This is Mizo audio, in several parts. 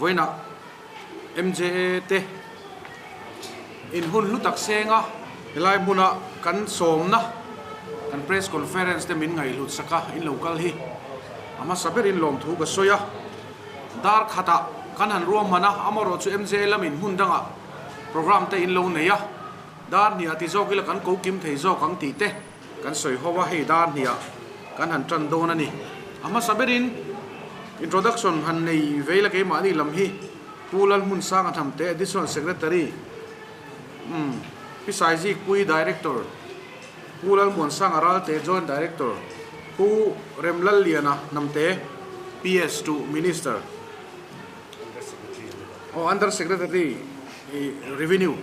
Vawiinah MJA te in hun hlu tak seng a, helai hmuna kan sawmna kan press conference te min ngaihhlut sak a, in lo kal hi a hmasa berin lawmthu ka sawi a. Dar khatah kan han ruahman a, amaherawh chu MJA lamin hmun dangah program te in lo nei a, dar hniah ti zawk ila kan ko kim thei zawk ang tih te kan sawi ho a, hei dar hniah kan han tan dawn a ni. A hmasa berin introduction han nei vei la keimahni lam hi Pu Lalhmunsanga Thamte Additional Secretary, umm Pi Saizikpui Director, Pu Lalmuansanga Ralte Joint Director, Pu Remlalliana Hnamte PS to Minister, aw Under Secretary Revenue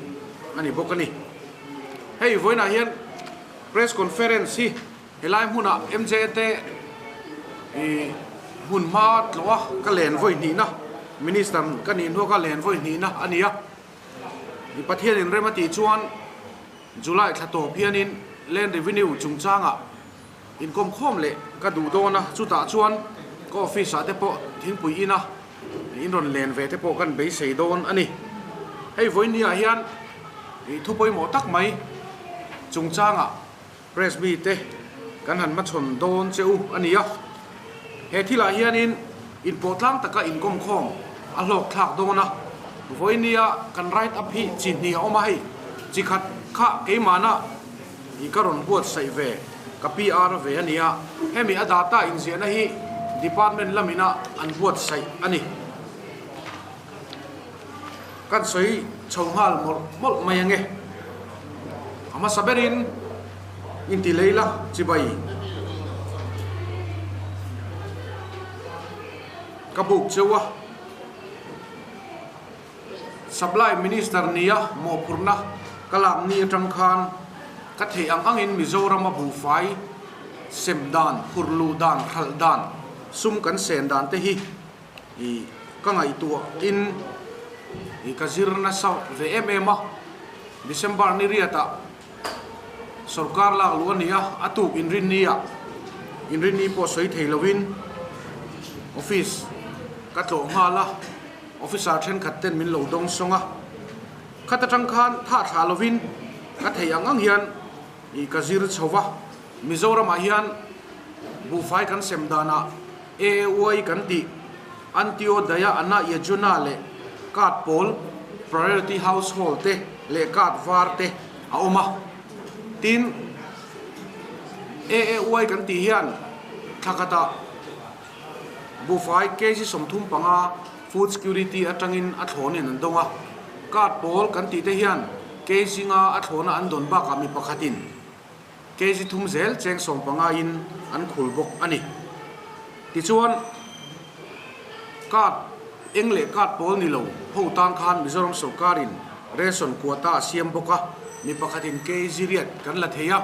a ni bawk a ni. Hei vawiinah hian Press Conference hi helai hmunah MJ te ih hmun hma tlawh a ka len vawi hnihna Minister ka nih hnuah ka len vawi hnihna a ni a. I Pathianin rem a tih chuan July thla tawp hianin Land Revenue chungchangah inkawm khawm leh ka duh dawn a, chutah chuan ka office ah te pawh thingpui ina in rawn len ve te pawh kan beisei dawn a ni. Hei vawiin ah hian ih thu pawimawh tak mai chungchangah press mi te kan han hmachhawn dawn che u a ni a. He thilah hianin inpawh tlang taka inkawm khawm a hlawk thlak dawn a. Vawiin kan write up hi chi hnih a awm a, hei chi khat kha keimahna I ka rawn buatsaih ve, ka PR ve a nia. Hemi a data inziahna hi department lamina an buatsaih a ni. Kan sawi chho nghal mawlh mawlh mai ange. A hmasa berin inti lei la chibai. Ka buk cheu a. Supply Minister nia mawhphurhna ka lak ni atang khan ka theih ang angin Mizorama buhfai sem dan, phurh luh dan, hralh dan, sum kan sen dan te hi i ka ngaihtuah in i ka zir nasa ve em em a. December ni riatah sorkar lak luh a ni a, a tuk inrinni ah inrinni pawh sawi thei lovin office ka tlawh nghal a. Officer thenkhat ten min lo dawng sawng a, khat atang khan thah thlah lovin ka theih ang ang hian ih ka zir chho va. Mizoramah hian buhfai kan sem danah AAY kan tih Antyodaya Anna Yojana leh card pawl Priority Household te leh card var te a awm a. Tin, AAY kan tih hian thla khatah Buhfai kg 35 Food Security atangin a thlawnin an dawng a, card pawl kan tih te hian kg nga a thlawna an dawn bakah mi pakhatin kg thum zel cheng 15 in an khul bawk a ni. Tichuan, card eng leh card pawl ni lo ho tan khan Mizoram sawrkarin ration quota a siam bawk a, mi pakhatin kg riat kan la thei a,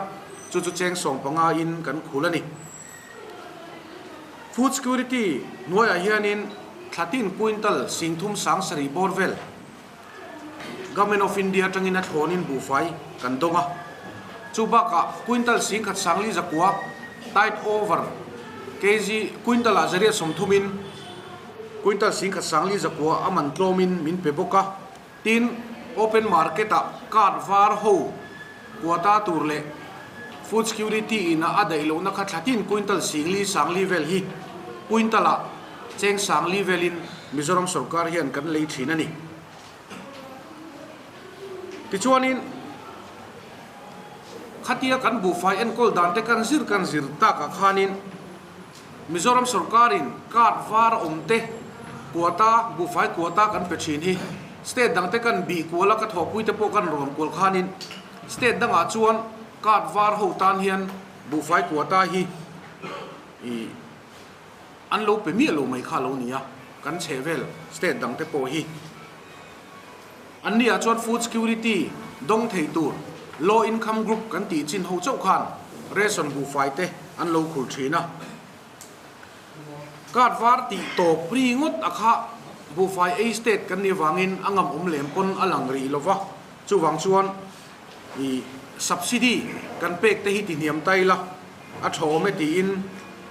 chu chu cheng 15 in kan khul a ni. Food Security hnuaiah hianin thlatin quintal 30 7 bawr vel Government of India atangin a thlawnin buhfai kan dawng a. Chu bakah quintal 10 sangli zakua tide over kg quintal ah zariat 30 in quintal 10 sangli zakua a man tlawmin min pe bawk a. Tin, open market ah card var ho quota tur leh food security in a a daih lohna kha thlatin quintal 10,000 sangli vel hi quintal ah cheng sangli velin Mizoram sorkar hian kan lei thin a ni. Tichuanin khatia kan buhfai enkawl dan te kan zir kan zir takah khanin Mizoram sorkarin card var a awm te quota, buhfai quota kan pe thin hi state dang te kan bih kual a, ka thawhpui te pawh kan rawn kual khanin state dangah chuan card var ho tan hian buhfai quota hi ih an lo pe miah lo mai kha lo ni a, kan chhehvel state dang te pawh hi. An ni ah chuan food security dawng thei tur low income group kan tih chin ho chauh khan ration buhfai te an lo khur thin a. Card var tih tawp ri ngawt a kha buhfai ei state kan nih avangin a ngam awm lem pawn a lang rih lo va, chuvang chuan ih subsidy kan pek te hi ti hniam ta ila a tha awm e tiin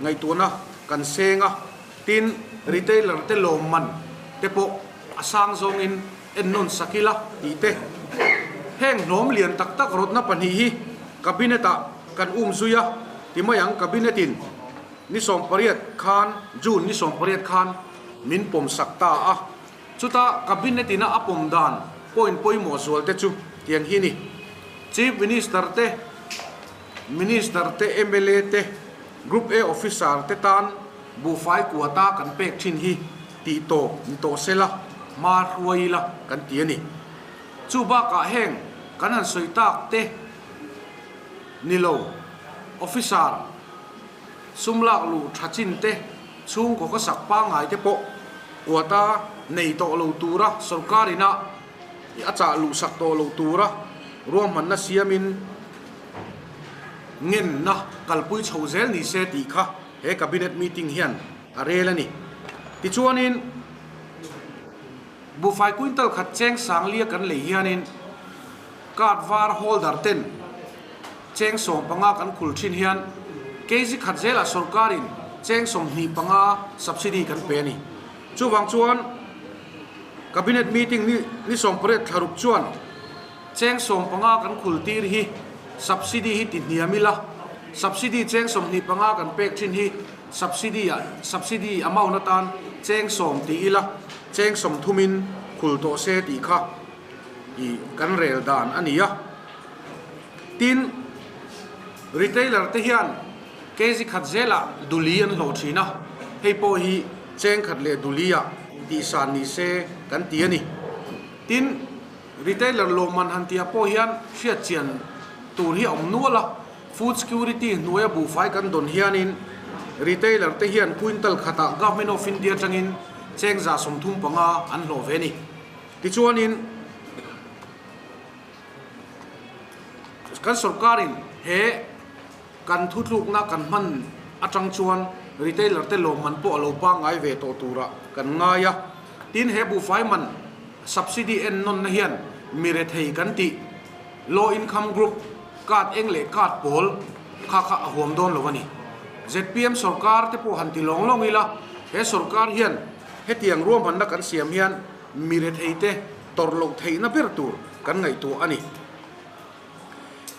ngaihtuahna kan seng a, tin retailer te lawmman te pawh. a sang zawngin en nawn sak ila tih te. Heng hlawm lian tak tak rawtna pahnih hi Cabinet ah kan um zui a ti mai ang Cabinet in ni 18 khan June ni 18 khan min pawm sak ta a. Chuta Cabinet ina a pawm dan point pawimawh zual te chu tiang hi ni. Chief Minister te, Minister te, mla te, Group A Officer te tan buhfai kuata kan pek thin hi tih tawp ni tawh sela hma hruai ila kan ti a ni. Chu bakah heng kan han sawi tak te ni lo, Officer sum lak luh tha chin te, chhungkaw ka sak pangngai te pawh kuata nei tawh lo tura sorkar ina a chah luh sak tawh lo tura ruahmanna siamin ngenna kalpui chho zel ni se tih kha he cabinet meeting hian a rel a ni. Tichuanin buhfai quintal khat cheng sanglia kan lei hianin card var holder ten Cheng 15 kan khul thin hian kg khat zelah sorkarin cheng 25 subsidy kan pe a ni. Chuvang chuan Cabinet meeting ni ni 18 thlaruk chuan cheng 15 kan khul tir hi subsidy hi ti hniam ila, subsidy cheng 25 kan pek thin hi subsidy ah subsidy amount atan cheng 10 ti ila, cheng 30 in khul tawh se tih kha i kan rel dan a ni a. Tin, retailer te hian kg khat zelah duli an hlawh thin a, hei pawh hi cheng khat leh duli ah tihsan ni se kan ti a ni. Tin, retailer lawmman han tihah pawh hian hriatchian tur hi a awm nual a, food security hnuaia buhfai kan dawn hianin retailer te hian quintal khatah Government of India atangin cheng 135 an hlawh ve a ni. Tichuanin. Kan sorkarin he kan thutlukna kan hman atang chuan retailer te lawmman pawh a lo pangngai ve tawh turah kan ngai a. Tin, he buhfai man subsidy en nawnna hian mi rethei kan tih low income group card eng leh card pawl kha kha a huam dawn lo a ni. Zpm sorkar te pawh han ti lawng lawng ila, he sorkar hian hetiang ruahmanna kan siam hian mi rethei te tawrh loh theihna ber tur kan ngaihtuah a ni.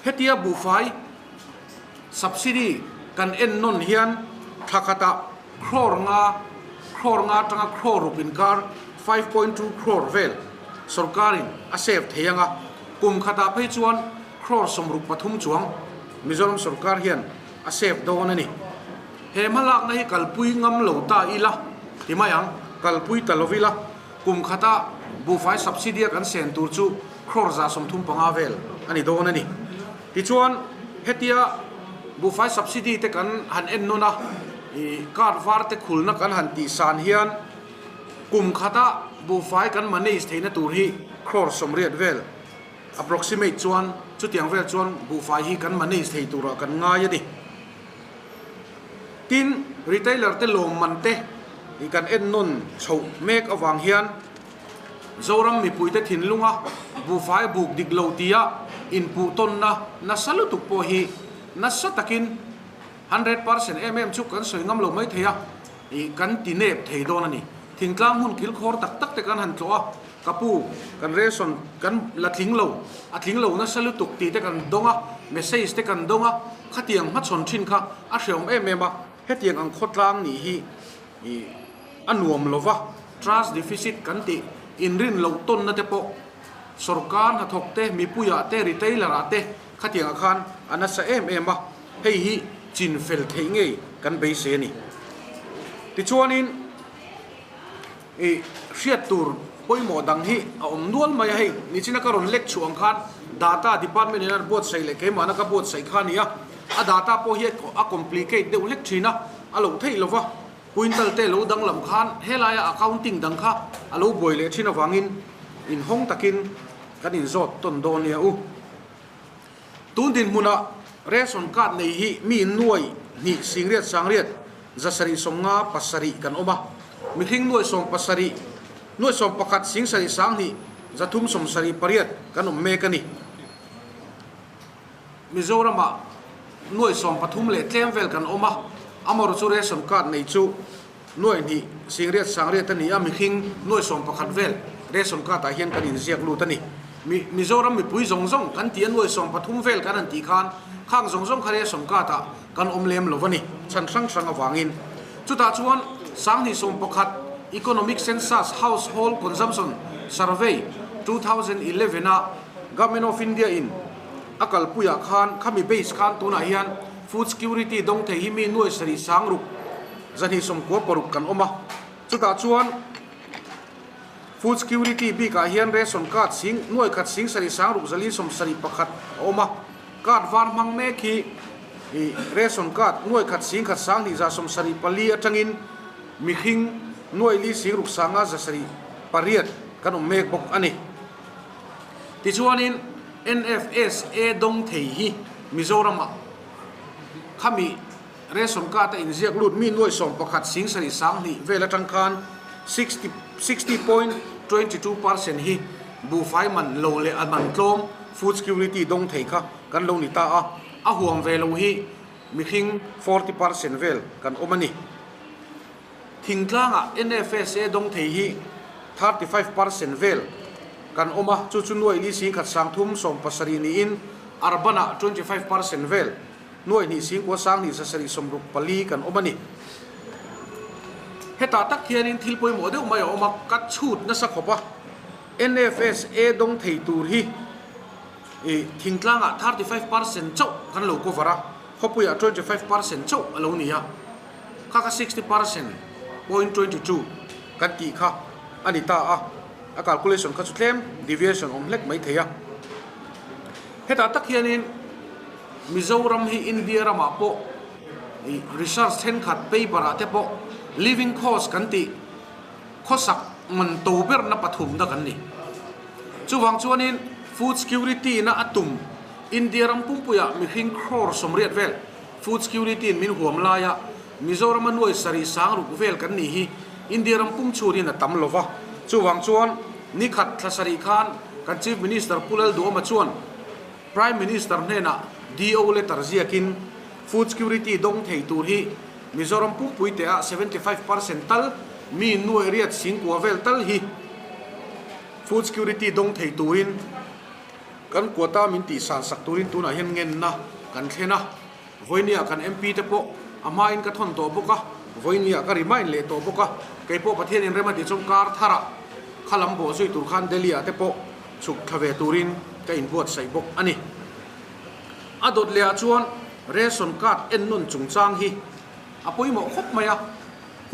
Hetia buhfai subsidy kan en nawn hian thla khatah crore nga, crore nga atanga crore ruk inkar, 5.2 crore vel sorkarin a save thei ang a, kum khatah phei chuan crore 63 chuang Mizoram sorkar hian a save dawn a ni. He hmalakna hi kalpui ngam lo ta ila ti mai ang, kalpui ta lo ila. Kum khata buhfai subsidy a kan sen tur chu crore 135 vel a ni dawn a ni. Tichuan, hetia buhfai subsidy te kan han en nawn a, ih card var te khulna kan han tih san hian kum khata buhfai kan manage theihna tur hi crore 80 vel approximate chuan chutiang vel chuan buhfai hi kan manage thei turah kan ngai a ni. Tin, retailer te lawmman te i kan en nawn chhoh mek avang hian Zoram mipuite thinlunga buhfai buk dik lo tia inpuh tawnna nasa lutuk pawh hi nasa takin 100% em em chu kan sawi ngam lo mai thei a, i kan ti nep thei dawn a ni. Thingtlang hmun kilkhawr tak tak te kan han tlawh a, ka pu, kan ration kan la tling lo, a tling lo nasa lutuk tih te kan dawng a, message te kan dawng a, khatiang hmachhawn thin kha a hreawm em em a, hetiang ang khawtlang nih hi i a nuam lo va, trust deficit kan tih inrin loh tawnna te pawh sorkar hnathawk te, mipuiah te, retailer ah te khatiang ah khan a nasa em em a, hei hi chin fel theih ngei kan beisei a ni. Tichuanin i hriat tur pawimawh dang hi a awm nual mai a, hei nichina ka rawn lek chhuah ang khan data department in an buatsaih leh keimahna ka buatsaih kha a ni a, a data pawh hi a complicate deuh hlek thin a, a loh theih lo va, quintal te lo danglam khan helaia accounting dang kha a lo buai leh thin avangin inhawng takin kan inzawt tawn dawn nia u. Tun dinhmunah ration card nei hi mi nuai hnih singriat sangriat 757 kan awm a, mihring nuai sawm pasarih nuai sawm pakhat sing sarih sang hnih 378 kan awm mek a ni. Mizoramah nuai 13 leh tlem vel kan awm a, amaherawhchu ration card nei chu. Nuai hnih singriat sangriat a ni a, mihring nuai 11 vel ration card ah hian kan inziak lut a ni. Mi Mizoram mipui zawng zawng kan tih a nuai 13 vel kan han tih khan khang zawng zawng kha ration card ah kan awm lem lo a ni, chhan hrang hrang avangin. Chutah chuan 2011 Economic Census Household Consumption Survey 2011 a Government of India in a kalpuiah khan khami base khan tunah hian Food Security dawng thei hi mi nuai sarih sang ruk 296 kan awm a, chutah chuan Food Security bikah hian ration card sing nuai khat sing sarih sang ruk 471 a awm a, card var hmang mek hi ih ration card nuai khat sing khat sang hnih 74 atangin mihring nuai li sing ruk sanga 708 kan awm mek bawk a ni. Tichuanin NFSA dawng thei hi Mizoramah khami ration card a inziak lut mi nuai 11 sing sarih sang hnih vel atang khan 60.22% hi buhfai man lo leh a man tlawm food security dawng thei kha kan lo ni ta a, a huam ve lo hi mihring 40% vel kan awm a ni. Thingtlangah NFSA dawng thei hi 35% vel kan awm a, chu chu nuai li sing khat sang thum 70 niin Urban-ah 25% vel, nuai hnih sing kua sang hnih 764 kan awm a ni. Hetah tak hianin thil pawimawh deuh mai a awm a, ka chhut nasa khawp a, NFSA dawng thei tur hi thingtlangah 35% chauh kan lo cover a, khawpuiah 25% chauh a lo ni a. Kha kha 60% point 22 kan tih kha a ni ta a, a calculation kha chu tlem deviation awm hlek mai thei a. Hetah tak hianin Mizoram hi India ramah pawh ih research thenkhat paper ah te pawh living cost kan tih khawsak man to berna pathum na kan ni. Chuvang chuanin food security na a tum India ram pumpuiah mihring crore 80 vel Food security in min huam laia Mizoram a nuai sarih sang ruk vel kan nih hi India ram pum chhurin a tam lo va. Chuvang chuan ni khat thla sarih khan kan Chief Minister Pu Lalduhoma chuan Prime Minister hnenah DO letter ziakin food security dawng thei tur hi Mizoram pumpui teh ah 75% tal mi nuai riat singkua vel tal hi food security dawng thei turin Kan quota min tihsan sak turin tunah hian ngenna kan thlen a, vawinia kan MP te pawh a hmain ka thawn tawh bawk a, vawinia ka remind leh tawh bawk a, kei pawh Pathianin rem a tih chuan kar tharah kha lam bawh zui tur khan Delhi ah te pawh chhuk thla ve turin ka inbuatsaih bawk a ni. A dawt leh ah chuan ration card ennawn chungchang hi a pawimawh khawp mai a,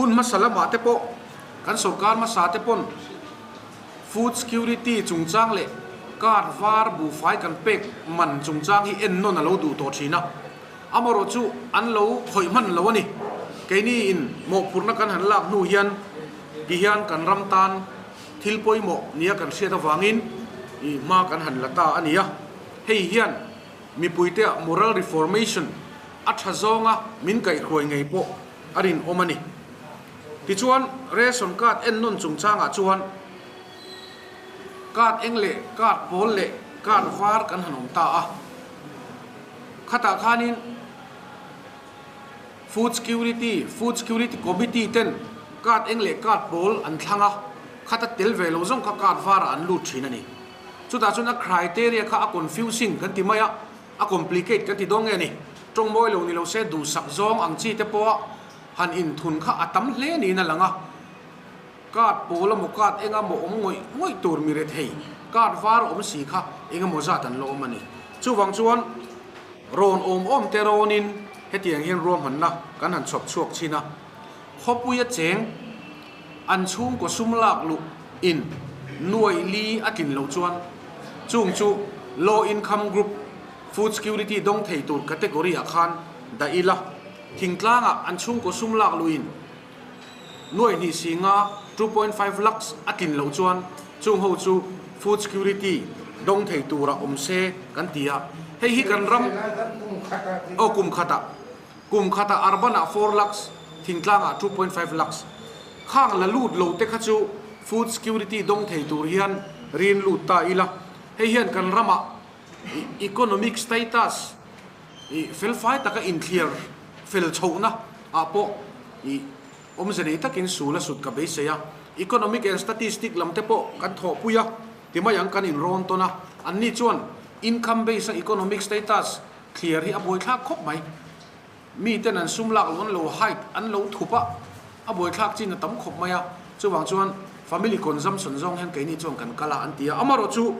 hun hmasa lamah te pawh kan sorkar hmasa te pawn, Food security chungchang leh card var buhfai kan pek man chungchang hi ennawn a lo duh tawh thin a, amarawh chu an lo khawih hman lo a ni. Keini in mawhphurhna kan han lak hnu hian ti hian kan ram tan thil pawimawh nia kan hriat avangin i hma kan han la ta a ni a. Hei hian mipuite ah moral reformation a tha zawnga min kaihhruai ngei pawh a rinawm a ni. Tichuan, ration card ennawn chungchangah chuan card eng leh card pawl leh card var kan han awm ta a. Khatah khanin Food Security, Food Security Committee ten card eng leh card pawl an thlang a, khata tel ve lo zawng kha card varah an lut thin a ni. Chutah chuan a criteria kha a confusing kan ti mai a, a complicate kan ti dawn nge ni? Tawng mawi lo ni lo se duhsak zawng ang chi te pawha Han inthun kha a tam hle niin a lang a, card pawl emaw card eng emaw awm ngawih ngawih tur mi rethei, card var awm si kha eng emaw zat an la awm a ni. Chuvang chuan rawn awm awm te rawnin hetiang hian ruahmanna kan han chhawp chhuak chin a, khawpuia cheng an chhungkaw sum lak luh in nuai li a tlin loh chuan chung chu low income group food security dawng thei tur category ah khan dah ila. Thingtlangah an chhungkaw sum lak luhin nuai hnih si nga, 2.5 lakhs, a tlin loh chuan chung ho chu food security dawng thei tura awm se kan ti a. Hei hi kan ram aw kum khatah kum khatah urban ah 4 lakhs, thingtlangah 2.5 lakhs. Khang la lut lo te kha chu food security dawng thei tur hian rin lut ta ila. Hei hian kan ramah economic status I felfai taka inthliar fel chhohna ah pawh i Awmze nei takin sul a sut ka beisei a, Economic and Statistic lam te pawh kan thawhpui a, ti mai ang kan inrawn tawn a, anni chuan Income base a economic status thliar hi a buaithlak khawp mai. Mi ten an sum lak lo an lo hide an lo thup a, a buaithlak chin a tam khawp mai a, chuvang chuan family consumption zawng hian keini chuan kan kal a an ti a, amarawh chu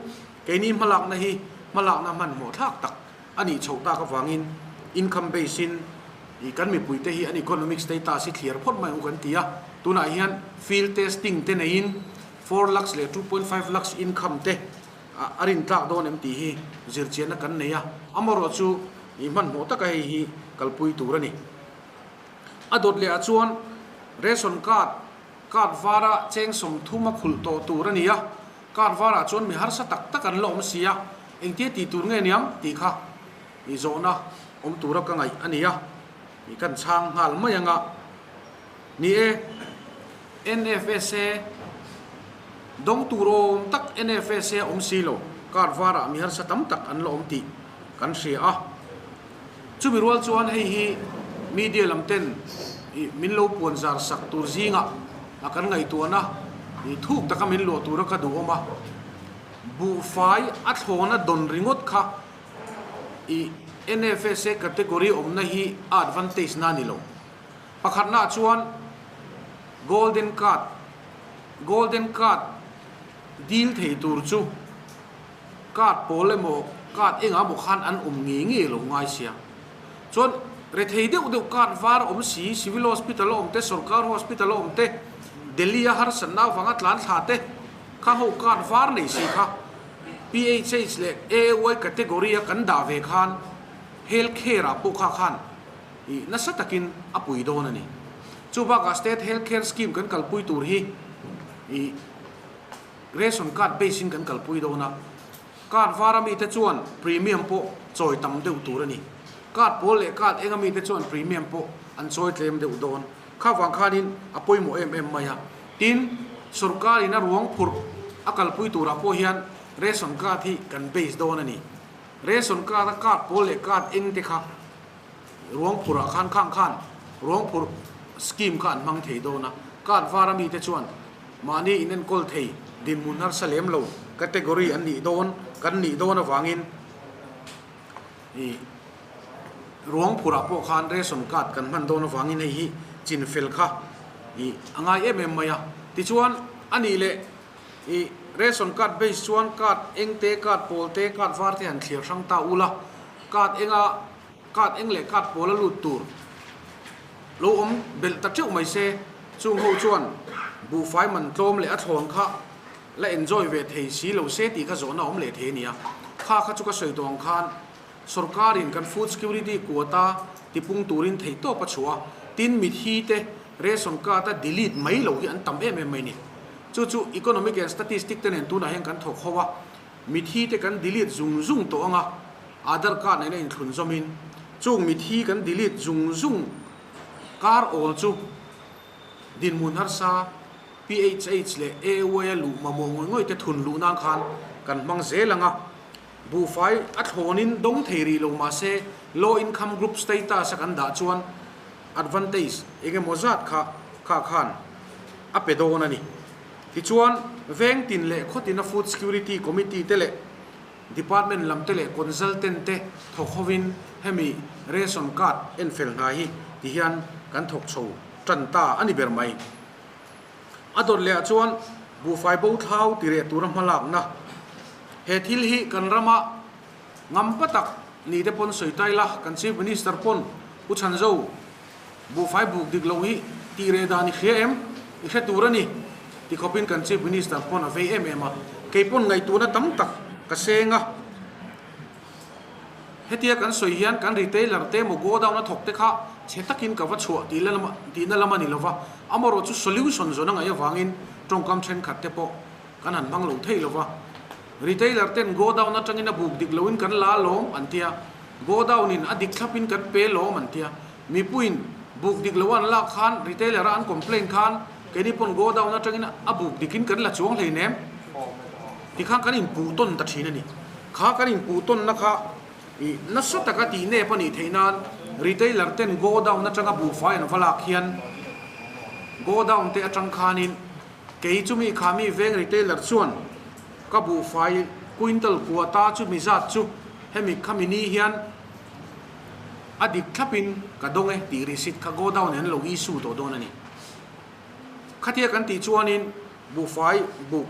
keini hmalakna hi hmalakna hmanhmawh thlak tak a nih chhoh tak avangin income base in i kan mipuite hi an economic status hi thliar phawt mai ang u kan ti a, tunah hian field testing te neiin 4 lakhs leh 2.5 lakhs income te a rin tlak dawn em tih hi zirchianna kan nei a, amarawh chu i hmanhmawh taka hei hi kalpui tur a ni. A dawt leh ah chuan ration card card vara cheng 30 a khulh tawh tur a ni a, card varah chuan mi harsa tak tak an la awm si a, engtia tih tur nge niang tih kha i zawhna awm tura ka ngaih a ni a, i kan chhang nghal mai anga ni e. NFSA dawng tur awm tak NFSA awm si lo, card varah mi harsa tam tak an la awm tih kan hria a. Chumi rual chuan hei hi media lam ten i min lo puan zar sak tur zingah a kan ngaihtuahna i thuk taka min luah tura ka duh awm a. Buhfai a thlawna dawn ringawt kha i NFSA category awmna hi a advantage na a ni lo. Pakhatnaah chuan Golden Card, Golden Card dil thei tur chu card pawl emaw card engah emaw khan an awm ngei ngei lo ngai sia. Chuan rethei deuh deuh card var awm si, Civil Hospital a awm te, Sorkar Hospital a awm te, Delhi a harsatna avanga tlan thla te kha ho card var nei si kha PHH leh AAY category a kan dah ve khan Health Care ah pawh kha khan I nasa takin a pui dawn a ni. Chu bakah State Health Care Scheme kan kalpui tur hi i ration card base in kan kalpui dawn a. Card var a mite chuan premium pawh chawi tam deuh tur a ni. Card pawl leh card eng a mite chuan premium pawh an chawi tlem deuh dawn. Kha vang khanin a pawimawh em em mai a. Tin, sorkar in a ruang phurh a kalpui turah pawh hian ration card hi kan base dawn a ni. Ration card a card pawl leh card eng te kha Ruang phurh ah khan khang khan ruang phurh scheme kha an hmang thei dawn a, card var a mite chuan mahni in enkawl thei dinhmun harsa lem lo category an nih dawn kan nih dawn avangin ih ruang phurh ah pawh khan ration card kan hman dawn avangin hei hi chin fel kha ih a ngai em em mai a. Tichuan a nih leh ih ration card base chuan card eng te card pawl te card var te han thliar hrang ta ula card enga Card eng leh card pawl a lut tur lo awm belh ta teuh mai se, chung ho chuan buhfai man tlawm leh a thlawn kha la enjoy ve thei si lo se tih kha zawhna awm leh thei a nia. Kha kha chu ka sawi tawh ang khan sorkarin kan food security quota tipung turin theihtawp a chhuah a, tin mithi te ration card a delete mai lo hi an tam em em mai ni. Chu chu economic and statistic te nen tunah hian kan thawk ho a, mithi te kan delete zung zung tawh ang a, Aadhar card nena inthlun zawmin chung mithi kan delete zung zung kar awl chu dinhmun harsa PHH leh AAY a luh mamawh ngawih ngawih te thun luh nan khan kan hmang zel ang a, buhfai a thlawnin dawng thei rih lo mahse low income group status a kan dah chuan advantage eng emaw zat kha kha khan a pe dawn a ni. Tichuan veng tin leh khawtina food security committee te leh Department lam te leh consultant te thawk hovin hemi ration card en fel hna hi ti hian kan thawk chho tan ta a ni ber mai. A dawt leh ah chuan buhfai bo thlau ti reh tura hmalakna he thil hi kan rama ngampa tak ni te pawn sawi tai la, kan Chief Minister pawn Pu Chhanzo buhfai buk dik loh hi tih reh dan i hria em? I hre tur a ni ti khawpin kan Chief Minister pawn a vei em em a, kei pawn ngaihtuahna tam tak ka seng a. Hetia kan sawi hian kan retailer te emaw godown a thawk te kha chhe takin ka va chhuah tih la tihna lam a ni lova, amarawh chu solution zawn a ngaih avangin tawngkam thenkhat te pawh kan han hmang lo thei lova. Retailer ten godown atangin a buk dik loin kan la lawm an tia, godown in a dik thlapin kan pe lawm an tia. Mipuiin buk dik lo an lak khan retailer a an complaint khan keini pawn godown atangin a buk dikin kan la chuang hleinem tikhan kan inpuh tawn ta thin a ni. Kha kan inpuh tawnna kha ih nasa taka tih nep a nih theih nan retailer ten godown atanga buhfai an va lak hian. Godown te atang khanin kei chumi khami veng retailer chuan ka buhfai quintal kua ta chu mi zat chu hemi khami ni hian a dik thlapin ka dawng e tih receipt kha godown in an lo issue tawh dawn a ni. Khatia kan tih chuanin buhfai buk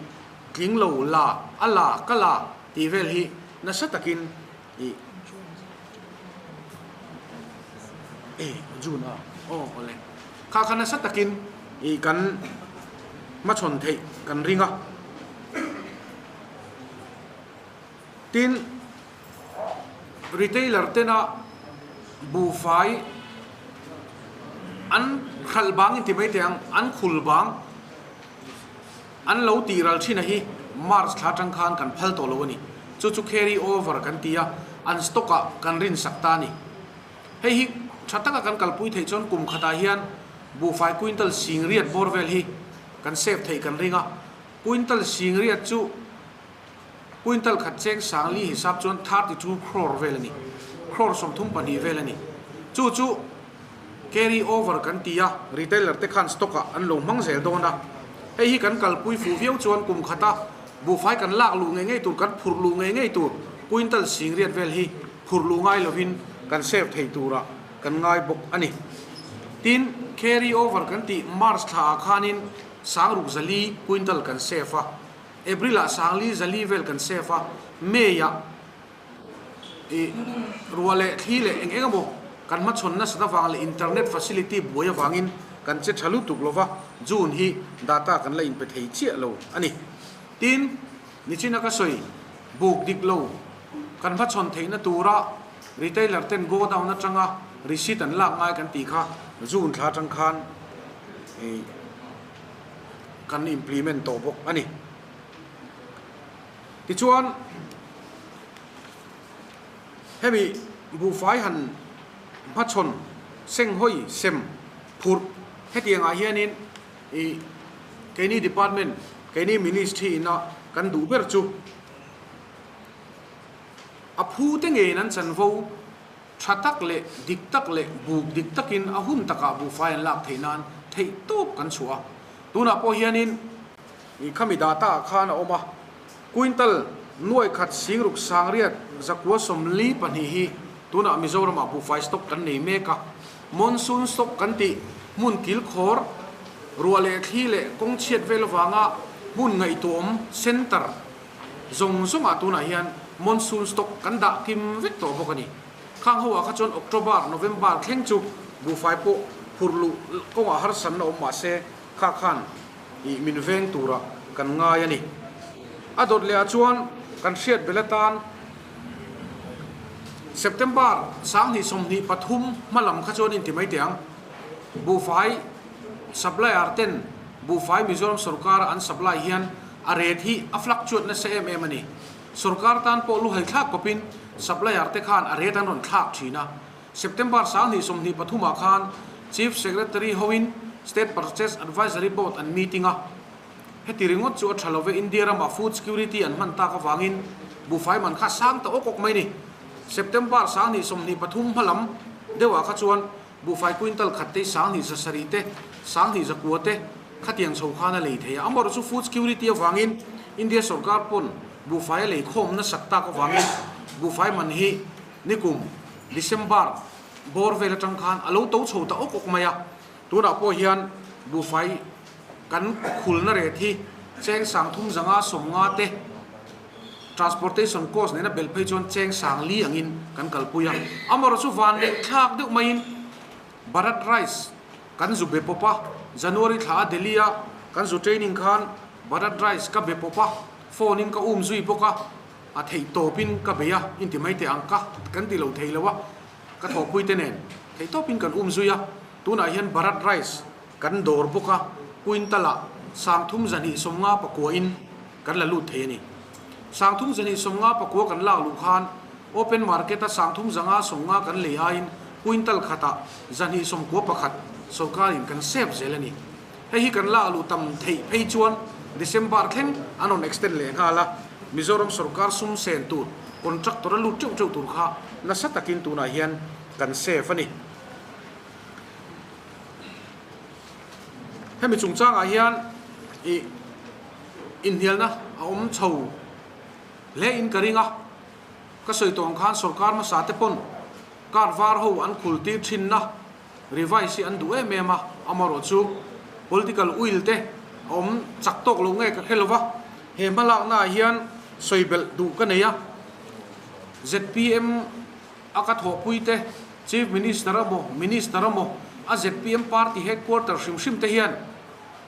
tling lo la a la ka la tih vel hi nasa takin i e June a aw awle kha kha nasa takin i kan hmachhawn theih kan ring a tin retailer tena buhfai an hralh bang in ti mai teh ang an khul bang An lo tih ral thin a hi March thla atang khan kan phal tawh lo a ni. Chu chu carry over kan ti a, an stock ah kan rin sak ta a ni. Hei hi tha taka kan kalpui theih chuan kum khatah hian buhfai quintal singriat bawr vel hi kan save theih kan ring a. Quintal singriat chu quintal khat cheng sang li hisap chuan 32 crore vel a ni. Crore 32 vel a ni. Chu chu Carry over kan ti a, retailer te khan stock ah an lo hmang zel dawn a. Hei hi kan kalpui fuh viau chuan kum khata buhfai kan lak luh ngei ngei tur, kan phurh luh ngei ngei tur quintal singriat vel hi phurh luh ngai lovin kan save thei turah kan ngai bawk a ni. Tin, carry over kan tih March thla ah khanin sangruk zali quintal kan save a, April ah sangli zali vel kan save a, May ah I ruah leh thli leh eng eng emaw kan hmachhawn nasat avang leh internet facility buai avangin kan che tha lutuk lova, June hi data kan la inpe thei chiah lo a ni. Tin, nichina ka sawi buk dik lo kan hmachhawn theihna tura retailer ten godown atanga receipt an lak ngai kan tih kha June thla atang khan kan implement tawh bawk a ni. Tichuan, hemi buhfai han hmachhawn senghawi sem phurh hetiangah hianin ih keini department, keini ministry ina kan duh ber chu a phu te ngeiin an chanvo tha tak leh dik tak leh buk dik takin a hun takah buhfai an lak theih nan theih tawp kan chhuah a. Tunah pawh hianin. I khami data ah khan a awm a, quintal nuai khat singruk sangriat zakua 42 hi tunah Mizoramah buhfai stock kan nei mek a, monsoon stock kan tih hmun kilkhawr, ruah leh thli leh kawng chhiat vel avanga hmun ngaihtuahawm centre zawng zawngah tunah hian monsoon stock kan dah kim vek tawh bawk a ni. Khang ho ah kha chuan October, November thleng chu buhfai pawh phurh luh kawngah harsatna awm mahse kha khan ih min veng tura kan ngai a ni. A dawt leh ah chuan kan hriat bel atan September 2023 hma lam kha chuan inti mai teh ang. Buhfai supplier ten buhfai Mizoram sorkar an supply hian a rate hi a fluctuate nasa em em a ni. Sorkar tan pawh lu hai thlak kawpin supplier te khan a rate an rawn thlak thin a. September 2023 ah khan Chief Secretary hoin State Purchase Advisory Board an meeting a, heti ringawt chu a tha love India ramah food security an hman tak avangin buhfai man kha sang ta awk awk mai ni. September 2023 hma lam deuhah kha chuan buhfai quintal khat te 2700 te, 2900 te khatiang chho khan a lei thei a. Amaherawhchu food security avangin India sorkar pawn buhfai a lei khawm nasak tak avangin buhfai man hi Nikum December bawr vel atang khan a lo to chho ta awk awk mai a, tunah pawh hian buhfai kan khulna ret hi cheng 3500 te transportation cost nena belh phei chuan cheng 4000 angin kan kalpui a, amaherawh chu van leh thlak deuh maiin Bharat Rice kan zu be pawp a, January thla a Delhi a kan zu training khan Bharat Rice ka be pawp a, phone in ka um zui bawk a. A theih tawpin ka bei a, inti mai teh ang ka kan ti lo thei lo a, ka thawhpui te nen theih tawpin kan um zui a, tunah hian Bharat Rice kan dawr bawk a, quintal ah 3259 in kan la lut thei a ni. 3259 kan lak luh khan open market a 3590 kan lei aiin quintal khatah 291 sawrkarin kan save zel a ni. Hei hi kan lak luh tam theih phei chuan December thleng an rawn extend leh nghal a, Mizoram sorkar sum sen tur contractor a lut teuh teuh tur kha nasa takin tunah hian kan save a ni. Hemi chungchangah hian ih inhnialna a awm chho hle in ka ring a, ka sawi tawh ang khan sorkar hmasa te pawn card var ho an khul tir thinna revise hi an duh em em a, amaherawhchu political will te a awm chak tawk lo nge ka hre lova, he hmalakna ah hian sawi belh duh ka nei a, zpm a ka thawhpui te, Chief Minister emaw Minister emaw a zpm party headquarter hrim hrim te hian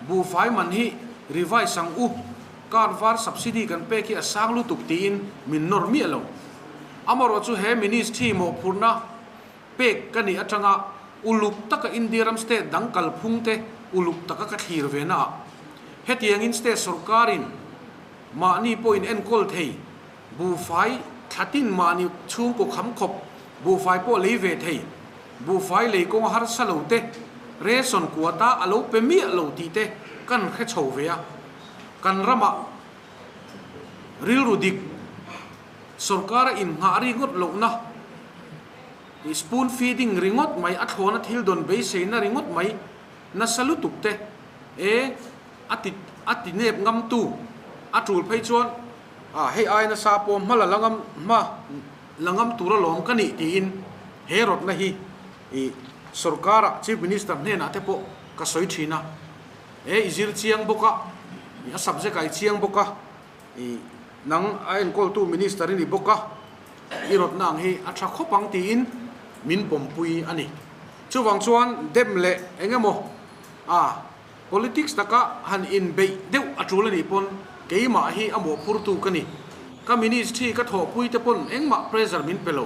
buhfai man hi revise ang u, card var subsidy kan pek hi a sang lutuk tiin min nawr miah lo. Amaherawhchu he Ministry mawhphurhna pek ka nih atanga uluk taka India ram state dang kalphung te uluk taka ka thlir ve naah hetiangin state sorkarin mahni pawhin enkawl thei buhfai thlatin mahni chhungkaw kham khawp buhfai pawh lei ve thei buhfai lei kawnga harsa lo te ration quota a lo pe miah lo tih te kan hre chho ve a, kan ramah rilru dik Sorkara inngah ringawt lohna, spoon feeding ringawt mai, a thlawna thil dawn beiseina ringawt mai nasa lutuk te e a ti a ti nep ngamtu a tul phei chuan a hei ai nasa pawh hma la la ngam hma la ngam tur alawm ka nih tiin he rawtna hi i sorkara Chief Minister hnenah te pawh ka sawi thin a, e i zir chiang bawk a, a subject ah i chiang bawk a. I nang a enkawltu Minister i ni bawk a, i rawtna ang hi a tha khawp ang tiin min pawmpui a ni. Chuvang chuan dem leh eng emaw a politics taka han inbeih deuh a tul a nih pawn keimah hi a mawhphurtu ka ni. Ka Ministry ka thawhpui te pawn engmah pressure min pe lo.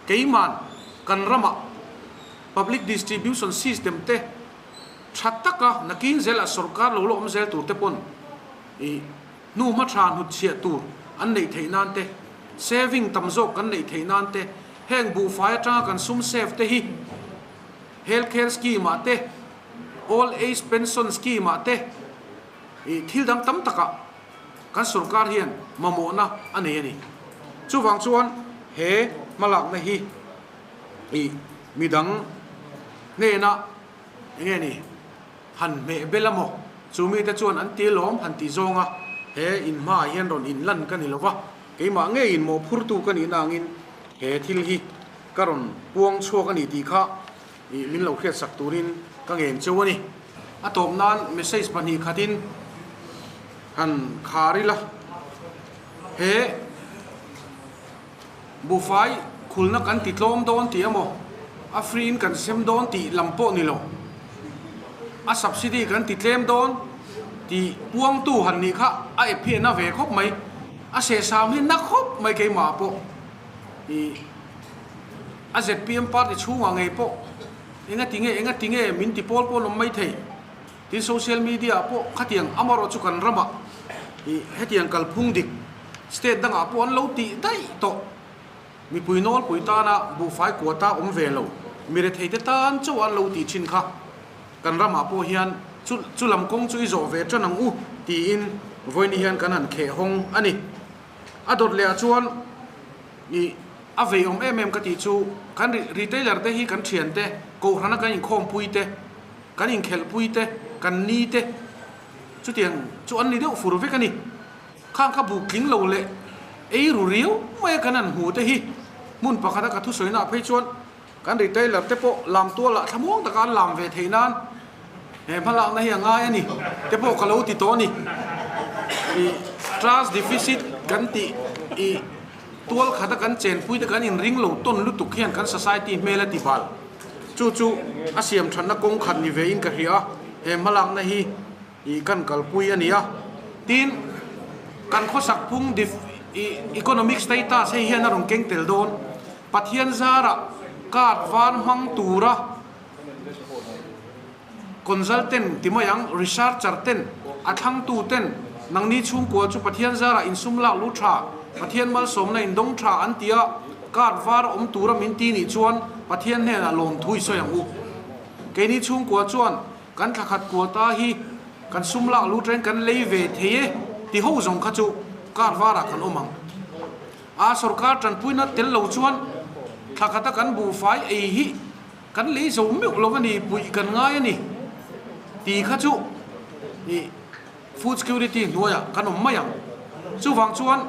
Keiman kan ramah Public Distribution System te tha taka nakin zelah sorkar lo la awm zel tur te pawn i Hnu hma tha hnutchhiah tur an neih theih nan te, saving tam zawk kan neih theih nan te, heng buhfai atanga kan sum save te hi health care scheme ah te, old age pension scheme ah te, ih thil dang tam takah kan sorkar hian mamawhna a nei a ni. Chuvang chuan he hmalakna hi ih midang hnena enge ni? Han hmeh bel a maw? Chu mite chuan an ti lawm han tih zawng a, he in hmaah hian rawn in lan ka ni lo va, keimah ngeiin mawhphurtu ka nihna angin he thil hi ka rawn puang chhuak a ni tih kha ih min lo hriatsak turin ka ngen cheu a ni. A tawp nan message pahnih khatin han khar ila, he buhfai khulna kan ti tlawm dawn tih emaw, a free in kan sem dawn tih lam pawh ni lo, a subsidy kan ti tlem dawn tih puangtu han nih kha a ep hi a na ve khawp mai, a sehsam hi na khawp mai keimah pawh ih a zpm party chhungah ngei pawh enga ti nge enga ti nge min ti pawl pawl awm mai thei tin social media ah pawh khatiang amarawh chu kan ramah ih hetiang kalphung dik State dangah pawh an lo tih daih tawh. Mipui nawlpui tana buhfai quota awm ve lo, mi retheite tan chauh an lo tih thin kha kan ramah pawh hian chu chu lam kawng chu i zawh ve tan ang u tiin vawiin hian kan han kheh hawng a ni. A dawt leh ah chuan i a vei awm em em ka tih chu kan retailer te hi kan thian te, kohhrana kan inkhawmpui te, kan inkhelhpui te, kan ni te chutiang chu an ni deuh fur vek a ni. Khang ka buk tling lo leh ei ru riau mai a kan han hmu te hi hmun pakhata ka thusawi naah phei chuan kan retailer te pawh lam tualah thlamuang taka an lam ve theih nan he hmalakna hi a ngai a ni te pawh ka lo ti tawh a ni. I trust deficit kan tih i tual khata kan chenpui te kan inring lo tawn lutuk hian kan society hmel a ti bal. Chu chu a siam thatna kawng khat ni ve in ka hria a, he hmalakna hi I kan kalpui a ni a, tin kan khawsak phung dif i economic status hei hian a rawn keng tel dawn. Pathian zarah card var hmang tura consultant ti mai ang, researcher ten, a thlangtu ten nangni chhungkua chu Pathian zarah insum lak lu tha, Pathian malsawmna indawng tha an ti a, card var awm tura min ti nih chuan Pathian hnenah lawmthu i sawi ang u. Keini chhungkua chuan Kan thla khat kuata hi kan sum lak lu ṭain kan lei ve thei e ti ho zawng kha chu kar varah kan awm ang. A sorkar ṭanpuina tel lo chuan thla khata kan buhfai ei hi kan lei zo meuh lo a ni, puih kan ngai a ni ti kha chu I food security hnuaiah kan awm mai ang. Chuvang chuan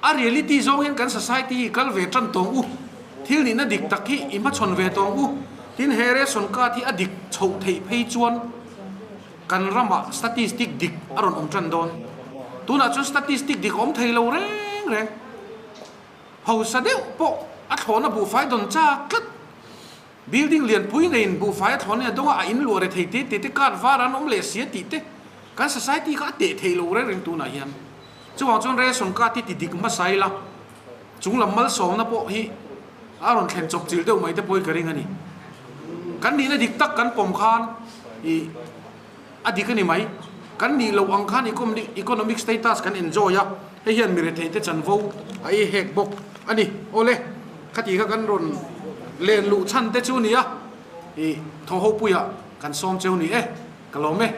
a reality zawng hian kan society hi kal ve tan tawng u. Thil nihna dik tak hi i hmachhawn ve tawng u. Tin, he ration card hi a dik chhoh theih phei chuan kan ramah statistic dik a rawn awm tan dawn. Tunah chuan statistic dik a awm thei lo reng reng. Hausa deuh pawh a thlawhna buhfai dawn chak tlat. Building lianpui neiin buhfai a thlawn in a dawng a, a in luah re thei te te te card var an awm leh si a tih te kan society kha a teh thei lo reng reng tunah hian. Chuvang chuan ration card hi ti dik hmasa ila chunglam malsawmna pawh hi a rawn thlen chawp chilh deuh mai te pawh hi ka ring a ni. Kan nihna dik tak kan pawm khan ih a dik a ni mai. Kan nih loh ang khan economic status kan enjoy a, hei hian mi rethei te chanvo a ei hek bawk a ni. Awle, khati kha kan rawn len luh chhan te chu nia, ih thaw ho puiah kan sawm cheu ni e, ka lawm e.